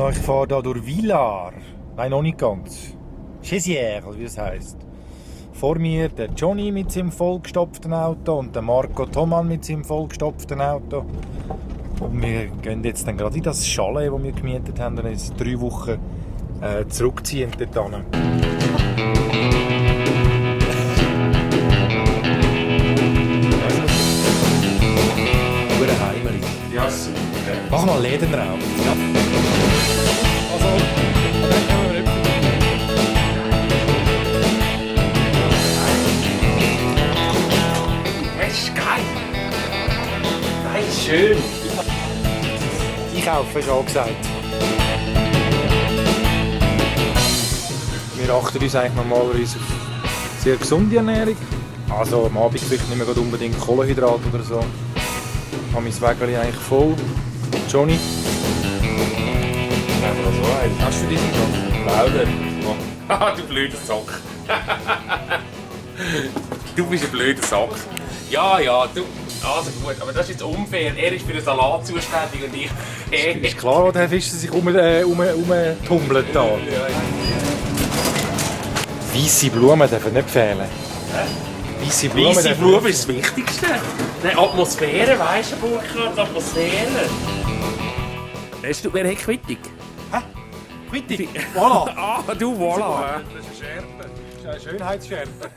Ja, ich fahre hier durch Villars. Nein, noch nicht ganz. Chessières, wie das heisst. Vor mir der Johnny mit seinem vollgestopften Auto und der Marco Thoman mit seinem vollgestopften Auto. Und wir gehen jetzt dann gerade in das Chalet, das wir gemietet haben, und jetzt 3 Wochen zurückziehen dort hin. Heimeli. Ja, super. Mach mal Läden drauf. Ja. Also, dann können wir nicht. Das ist geil. Das ist schön. Einkaufen ist angesagt. Wir achten uns eigentlich normalerweise auf sehr gesunde Ernährung. Also am Abend vielleicht nicht mehr unbedingt Kohlenhydrate oder so. Ich habe mein Wägeli eigentlich voll. Johnny? Nehmen wir so eins. Hast du diesen schon? Lauder. Haha, du blöder Sack. Du bist ein blöder Sack. Ja, du. Also gut, aber das ist jetzt unfair. Er ist für den Salat zuständig und ich. Ist klar, wo der Fisch sich rumtummelt da. Weisse Blumen dürfen nicht fehlen. Weisse Weisse Blumen ist das Wichtigste. Die Atmosphäre, weisst du, Burkhard, die Atmosphäre. Hast du, wer hat Quittung? Hä? Quittung? Voilà! Ah, du, voilà. Das ist eine Schärpe. Das ist eine Schönheitsschärpe.